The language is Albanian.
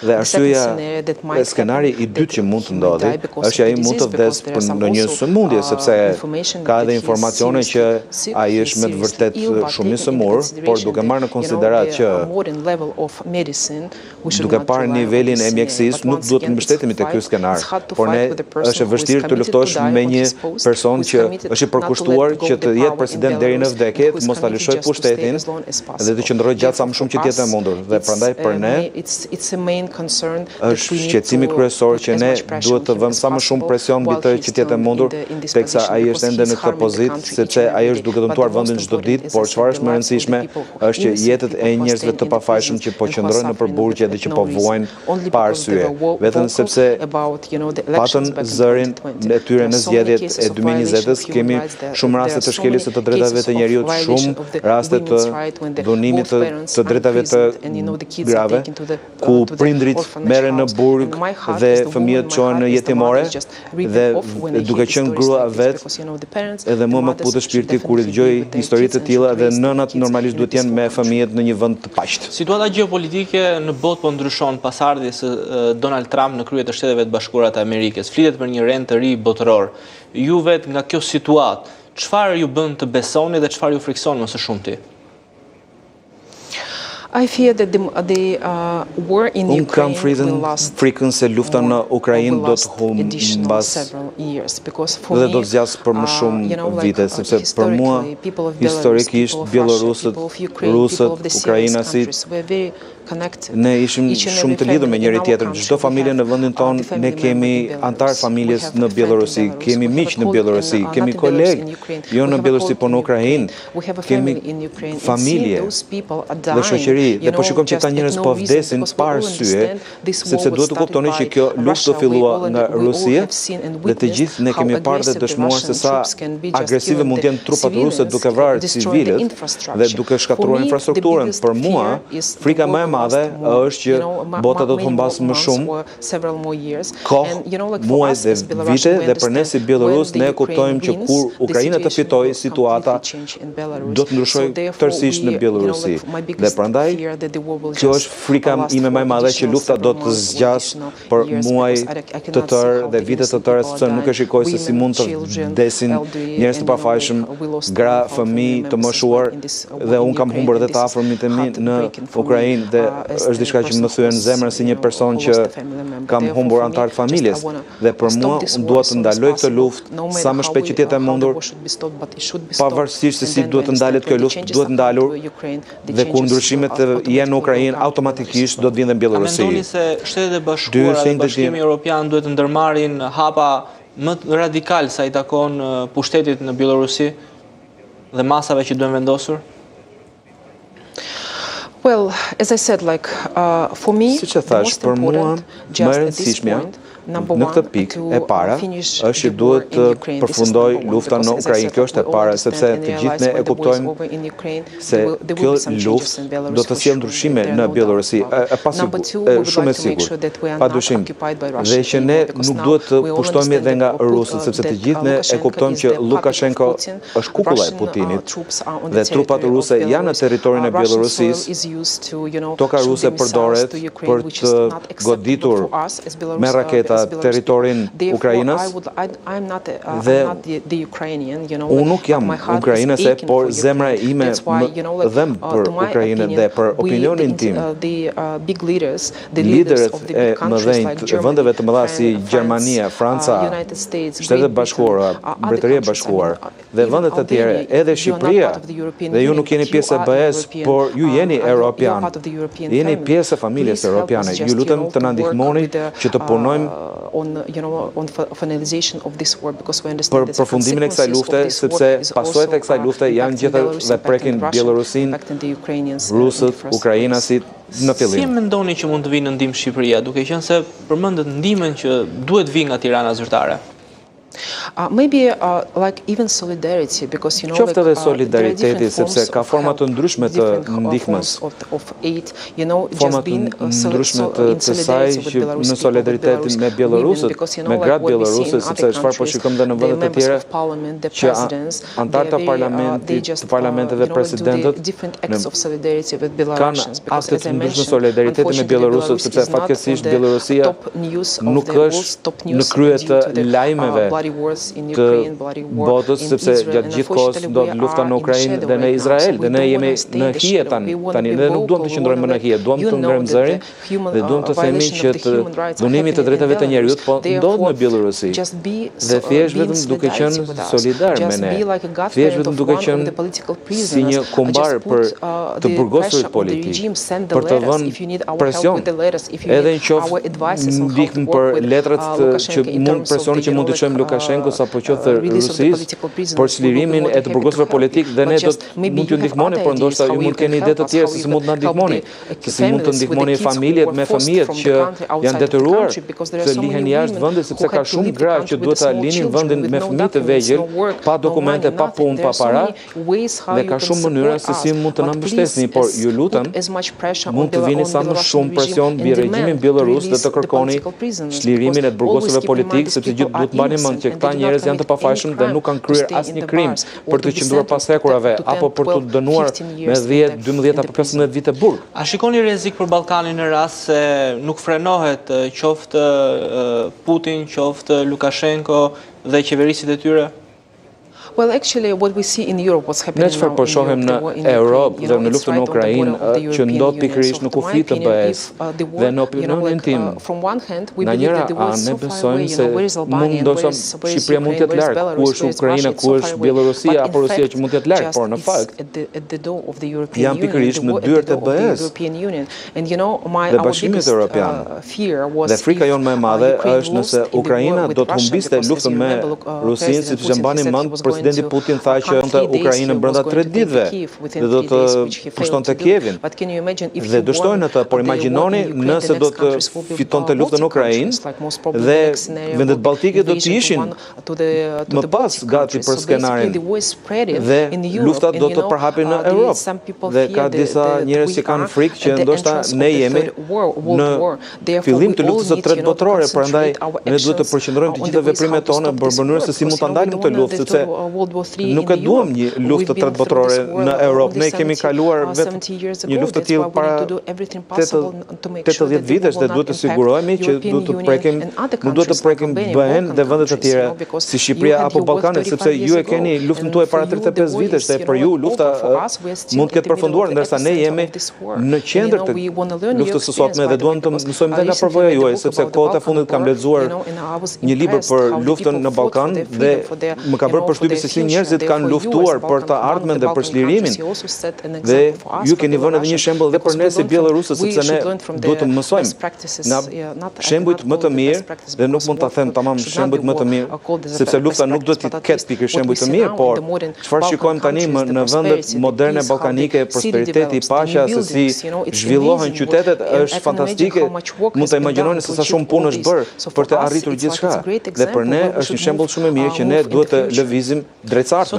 Dhe arsyeja e skenari i dytë që mund të ndodhi është që ai mund të vdes për ndonjë sëmundje, sepse ka edhe informacione që ai është me të vërtetë shumë i sëmurë, por duke marrë në konsideratë që Duke parë nivelin e mjekësisë, nuk duhet të mbështetemi te ky skenar, por ne është e vështirë të luftosh me një person që është i përkushtuar që të jetë president deri në vdekje, të mos ta lëshojë pushtetin dhe të qëndrojë gjatë sa më shumë që të jetë e mundur. Dhe prandaj për ne është shqetësimi kryesor që ne duhet të vëmë sa më shumë presion mbi të që të jetë e mundur, teksa ai është ende në këtë pozitë, sepse ai është duke dëmtuar vendin çdo ditë, por çfarë është më e rëndësishme është që jetët e njerëzve të pafajshëm që po qëndrojnë nëpër burgje dhe që po vuajnë pa arsye, vetëm sepse patën zërin e tyre në zgjedhjet e 2020-ës, kemi shumë raste të shkeljes së të drejtave të njeriut, shumë raste të dhunimit të të drejtave të grave, ku prindërit merren në burg dhe fëmijët çohen në jetimore dhe duke qenë grua vetë, edhe mua më këputet shpirti kur i dëgjoj histori të tilla dhe nënat normalisht duhet të jenë me fëmijët në një vend të paqtë. Situata gjeopolitike në botë po ndryshon pas ardhjes së Donald Trump në krye të Shteteve të Bashkuara të Amerikës. Flitet për një rend të ri botëror. Ju vetë nga kjo situatë, çfarë ju bën të besoni dhe çfarë ju frikëson më së shumti? I fear that the, the uh, war in Unë kam Ukraine will last frikën se lufta në Ukrainë do të humbasë dhe do të zgjasë për më uh, shumë vite, sepse për mua historikisht bjellorusët, rusët, ukrainasit, ne ishim shumë të lidhur me njëri tjetrin. Çdo familje në vendin uh, tonë ne kemi anëtarë familjes në Bjellorusi, kemi miq në Bjellorusi, uh, kemi kolegë, jo në Bjellorusi, por në Ukrainë. Kemi familje dhe shoqëri dhe po shikojmë që këta njerëz po vdesin pa arsye, sepse duhet të kuptoni që kjo luftë u fillua nga Rusia dhe të gjithë ne kemi parë dhe dëshmuar se sa agresive mund të jenë trupat ruse duke vrarë civilët dhe duke shkatërruar infrastrukturën. Për mua, frika më e madhe është që bota do të humbasë më shumë kohë, muaj dhe vite dhe për ne si Bjellorus ne e kuptojmë që kur Ukraina të fitojë situata do të ndryshojë tërësisht në Bjellorusi. Dhe prandaj kjo është frika ime më e madhe që lufta do të zgjasë për muaj të tërë dhe vite të tëra sepse nuk e shikoj se si mund të vdesin njerëz të pafajshëm, gra, fëmijë të moshuar dhe unë kam humbur edhe të afërmit e mi në Ukrainë dhe është diçka që më thyen zemrën si një person që kam humbur anëtarë të familjes dhe për mua unë dua të ndaloj këtë luftë sa më shpejt që të jetë e mundur, pavarësisht se si duhet të ndalet kjo luftë, duhet ndalur dhe kur ndryshimet të jenë në Ukrainë, automatikisht do të vinë dhe në Bjellorusi. A mendoni se Shtetet e Bashkuara dhe Bashkimi Evropian duhet të ndërmarrin hapa më radikal sa i takon pushtetit në Bjellorusi dhe masave që duhen vendosur? Well, as I said, like, uh, for me, Siç e thashë, për mua, më e rëndësishmja në këtë pikë e para është që duhet të përfundojë lufta në Ukrainë. Kjo është e para, sepse të gjithë ne e kuptojmë se kjo luftë do të sjellë ndryshime në Bjellorusi, e pasigurt, shumë e sigurt, pa dyshim. Dhe që ne nuk duhet të pushtohemi edhe nga rusët, sepse të gjithë ne e kuptojmë që Lukashenko është kukulla e Putinit dhe trupat ruse janë në territorin e Bjellorusisë, toka ruse përdoret për të goditur me raketa territorin ukrainas dhe unë nuk jam ukrainase, por zemra ime më dhemb për Ukrainën dhe për opinionin tim. Liderët e mëdhenj të vendeve të mëdha si Gjermania, Franca, Shtetet e Bashkuara, Mbretëria e Bashkuar dhe vende të tjera, edhe Shqipëria, dhe ju nuk jeni pjesë e BE-së, por ju jeni europian, jeni pjesë e familjes europiane. Ju lutem të na ndihmoni që të punojmë për përfundimin e kësaj lufte, sepse pasojat e kësaj lufte janë gjithë dhe prekin Bjellorusinë, rusët, ukrainasit, në fillim. Si mendoni që mund të vijë në ndihmë Shqipëria, duke qenë se përmendët ndihmën që duhet të vijë nga Tirana zyrtare? Uh, maybe uh, like even solidarity because you know Qoftë edhe uh, solidariteti sepse ka forma të ndryshme të ndihmës. Forma të ndryshme të, të saj që në solidaritet me bjellorusët, me gratë bjelloruse, sepse çfarë po shikojmë dhe në vende të tjera që anëtarë të parlamentit, të parlamenteve, presidentët kanë akte të ndryshme solidariteti me bjellorusët, sepse fatkeqësisht Bjellorusia nuk është në krye të lajmeve të botës, sepse gjatë gjithë kohës ndodh lufta në Ukrainë dhe në Izrael, dhe ne jemi në hije tani, tani ne nuk duam të qëndrojmë më në hije, duam të ngremë zërin dhe duam të themi që të dhunimi i të drejtave të njeriut po ndodh në Bjellorusi. Dhe thjesht vetëm duke qenë solidar me ne, thjesht vetëm duke qenë si një kumbar për të burgosurit politikë, për të vënë presion, edhe në qoftë ndihmë për letrat që mund presioni që mund të çojmë Lukashenkos apo qoftë Rusisë për çlirimin e të burgosurve politikë dhe ne do të mund t'ju ndihmoni, por ndoshta ju mund të keni ide të tjera se si mund të na ndihmoni, se si mund të ndihmoni familjet me fëmijët që janë detyruar të lihen jashtë vendit sepse ka shumë gra që duhet ta linin vendin me fëmijë të vegjël, pa dokumente, pa punë, pa para. Dhe ka shumë mënyra se si mund të na mbështesni, por ju lutem, mund të vini sa më shumë presion mbi regjimin bjellorus dhe të kërkoni çlirimin e të burgosurve politikë, sepse gjithë duhet të mbani mend që këta njerëz janë të pafajshëm dhe nuk kanë kryer asnjë krim për të qëndruar pas hekurave apo për t'u dënuar me 10, 12 apo 15 vite burg. A shikoni rrezik për Ballkanin në rast se nuk frenohet qoftë Putin, qoftë Lukashenko dhe qeverisjet e tyre? Well, actually, what we see in Europe, what's happening Ne çfarë po shohim në Europë dhe në luftën në Ukrainë që ndodh pikërisht në kufi të BE-së uh, dhe në opinionin tim, uh, nga njëra anë ne besojmë se mund ndoshta Shqipëria mund të jetë larg, ku është Ukraina, ku është Bjellorusia apo Rusia që mund të jetë larg, por në fakt janë pikërisht në dyert e BE-së dhe Bashkimit Evropian. Uh, dhe frika jonë më e madhe është nëse Ukraina do të humbiste luftën me uh, Rusinë, sepse e mbani mend presidenti Putin tha që donte Ukrainën brenda 3 ditëve dhe do të pushtonte Kievin. Dhe dështoi në të, por imagjinoni nëse do të fitonte luftën në Ukrainë dhe vendet baltike do të ishin më pas gati për skenarin dhe lufta do të përhapej në Europë dhe ka disa njerëz që kanë frikë që ndoshta ne jemi në fillim të luftës së tretë botërore, prandaj ne duhet të përqendrojmë të gjitha veprimet tona për mënyrën se si mund ta ndalim këtë luftë, sepse nuk e duam një luftë të tretë botërore në Europë. Ne kemi kaluar vetë një luftë të tillë para 80 vitesh dhe duhet të sigurohemi që duhet të prekim, nuk duhet të prekim BE-n dhe vendet e tjera si Shqipëria apo Ballkani, sepse ju e keni luftën tuaj para 35 vitesh dhe për ju lufta mund të ketë përfunduar ndërsa ne jemi në qendër të luftës së sotme dhe duam të mësojmë dhe nga përvoja juaj, sepse kohët e fundit kam lexuar një libër për luftën në Ballkan dhe më ka bërë përshtypje se si njerëzit kanë luftuar për të ardhmen dhe për çlirimin. Dhe ju keni vënë edhe një shembull dhe për ne si bjellorusët, sepse ne duhet të mësojmë nga shembujt më të mirë dhe nuk mund ta them tamam shembujt më të mirë, sepse lufta nuk duhet të ketë pikërisht shembuj të mirë, por çfarë shikojmë tani më në vendet moderne ballkanike, prosperiteti, paqja, se si zhvillohen qytetet është fantastike. Mund të imagjinoni se sa shumë punë është bërë për të arritur gjithçka. Dhe për ne është një shembull shumë i mirë që ne duhet të lëvizim drejt së ardhmes.